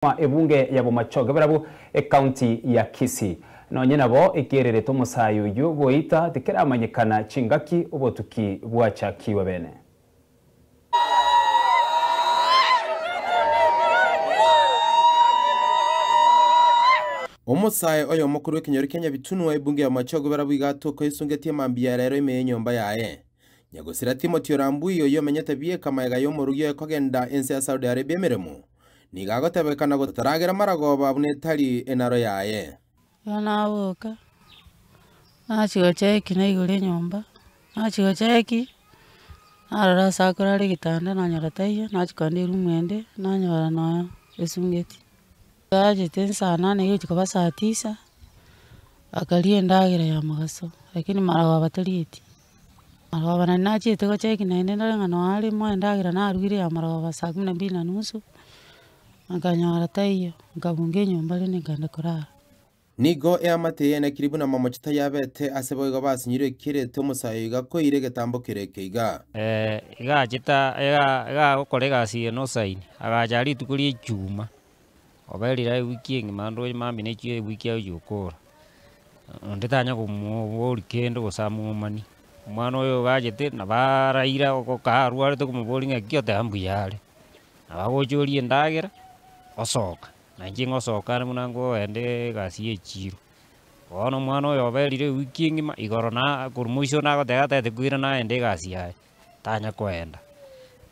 Ebunge ya Bomachoge barabwo ecounty ya Kisii. Nonye nabo ekererete omosae oyio goita tikeramanyekana chingaki obotuki bwachakiwe bene. Omosae oyomo korwa ekenyoro kia Nyabitunwa ebunge ya Bomachoge barabwo iga atoka esungetie mambia ya rero ime y'enyomba yaye. Nyagosira Timothy Orambui oyio omenyete bieka magega y'omorugi oye kogenda ense ya Saudi Arabia emeremo, Nigo agotebekana gotaragera maragoba buna etari enaro yaye. Igo naboka, nachia gocheki naigure enyomba, nachia gocheki, narora ase akorara egetanda nanyora taiyo, nachia kogenda eroom ende, nanyora nonya esungeti. Nachete saa nane egochia koba saa tisa, akaria endagera ya mogaso, lakini marogoba tarieti. Marogoba naende nachiete gocheki naende ndore ng'a nonya are moe endagera narugire ya marogoba saa kumi na mbili na nusu, nkanyora taiyo, nkabunga enyomba rende nkaenda korara. Nigo eamate eye enekiri buna mamocho tayabete ase boigo basinyirwe ekirete omosae oiga koira egetambo kere eke iga. Iga achete iga iga agokora egasi eye nosaini, agacha rituko ria echuma, oberire ewiki engima ndoche mambia na echio ewiki agochia gokora. Onde tanya komoboria kende gose amomani, omwana oyo iga achete nabo araire ogokaa arwarete okomoboria ng'aki oteba mbuya are. Nabo agocha oria endagera, osoka, na inche ngosoka are buna nkogenda egasi ya echiro. Bono omwana oyo oberire ewiki engima, igoro na korwa moiso nagoteba atagete koirana agende egasi yaye, tanya koenda.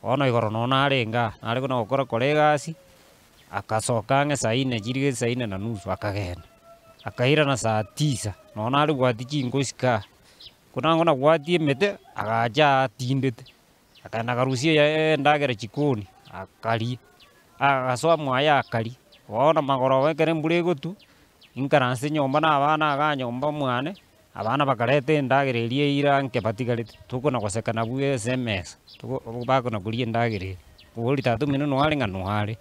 Bono igoro nonye narenge aa, nare buna gokora kora egasi, Akasoka ang'e saa inne chiria saa inne na nusu akagenda, akairana saa tisa, nonya nare bwati chingosi kaa, buna buna bwatie emete, agacha aa atindete, akagenda akarusia eya endagera chikoni, akaria, agasoa mwaye akaria. Bono magoroba ekero embura egotwa, inkaranse nyomba na abana igaa nyomba mwane, abana bakareta endagera eria eira nke batigarete, tokona goseka nabwo ase emesa, togo bakona koria endagera eria. Boria tata omino noare ng'a noare.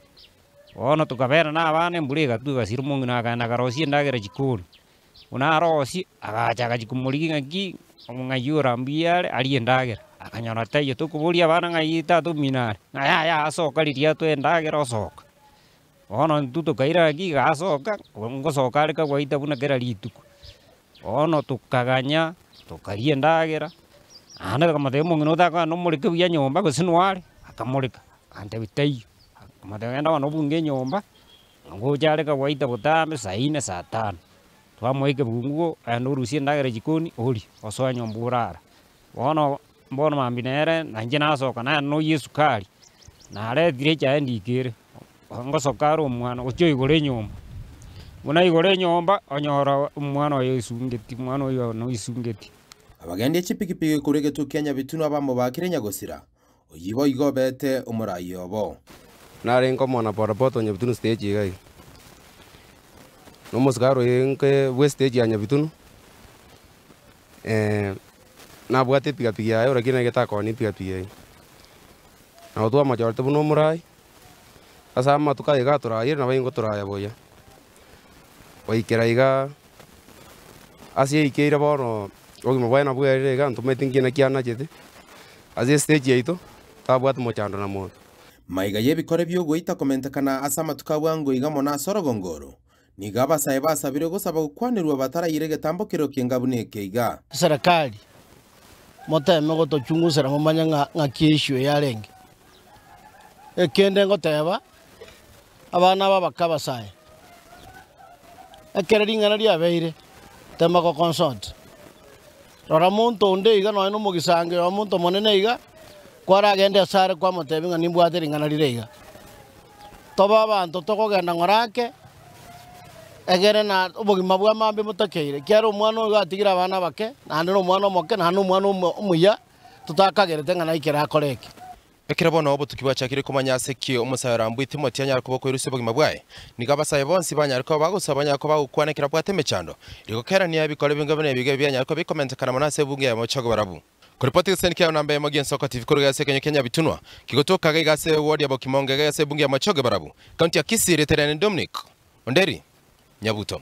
Bono tokabera na abana embura egatwa egasira omong'ina akagenda akarosia endagera chikoni, buna arosie, agacha agachia komorigia ng'aki, ng'ai ore mbuya are arie endagera, akanyora taiyo tokoboria abana ng'ai tata omino are, ng'a yaya asoka riria atoe endagera osoka. Bono intwe tokaira ng'aki iga asoka, ngosoka are kawaida buna kera rituko. Bono tokaganya, tokaria endagera, naende tokamotebia omong'ina otakogenda omoreke buya nyomba gose noare, akamoreka, agantebia taiyo. Akamotebia genda bono obunge enyomba, ngocha are kawaida botambe saa inne saa tano. Twamoa ekebunguo, ogende orusie endagera jikoni orie, osoe nyomba orare. Bono, bono mambia nere, na inche nasoka naye noyia esukari, naretire echae ndikere, ngosoka are omwana gochia oigore enyomba, buna aigore enyomba, onyora omwana oye oisungeti, omwana oyio noisungeti. Abagendia chipigipigi korwa egetuo kia Nyabitunwa bamobakire nyagosira, oyio boigo obete omoraia obo. Narenge omwana bodaboda o Nyabitunu stage iga iga, na omosigari oyo nke bwa estage ya Nyabitunu. Nabwate epigapigi yaye lakini naki takooni epigapigi eyio. Nabo twamochorete buna omorai, ase amatuko aye iga atoraire nabo ingo toraya buya. Goikera igaa, ase yaikeire bono obogima bwaye nabwerire iga ntomanyeti nki naki anachete, ase estage yaito, tabwati mochando na monto. Maiga y'ebikore bi'ogoita komentekana ase amatuko a bwango iga mono ase orogongo oro, Nigo abasae basabire gosaba gokwanerwa bataraira egetambo keria kenga buna eke iga. Serikali, moteme gotochungusera momanye ng'a ng'aki issue eye yarenge. Ekende ngoteba, abana aba abake abasae, ekere ring'ana riabeire, tema go consult. Rora monto onde iga nonya na omogisangio oyo omonto omonene iga, kwaragende asare kwamotebia ng'a nimbwate ring'ana rire iga. Tobe abanto tokogenda ng'ora ake, egere na obogima bwa mambia motakeire, ekiagera omwana oyo iga atigire abana abake, naende na omwana omoke, naende na omwana omuya, totakagerete ng'a naikere akore eke. Ekero bono obotuki bwachakire komanya ase ki omosae orambwe Timoti anyare koba okoirusia obogima bwaye, nigo abasae bonsi banyare koba bagosaba banyare koba bagokwana ekero abwate emechando, rigokerania ebikoro ebinge buna ebigo ebi bianyare koba bikomentekana mono ase ebunge ya mochie barabu. Koripoti geseni kiao namba eyemo gi'ensoko TV korwa ase ekenyoro kia Nyabitunwa, kigotoka iga iga ase eward ya Bokimonge iga ase ebunge ya Machoge Barabu, county ya Kisii, rieta riane Dominic Onderi Nyabuto.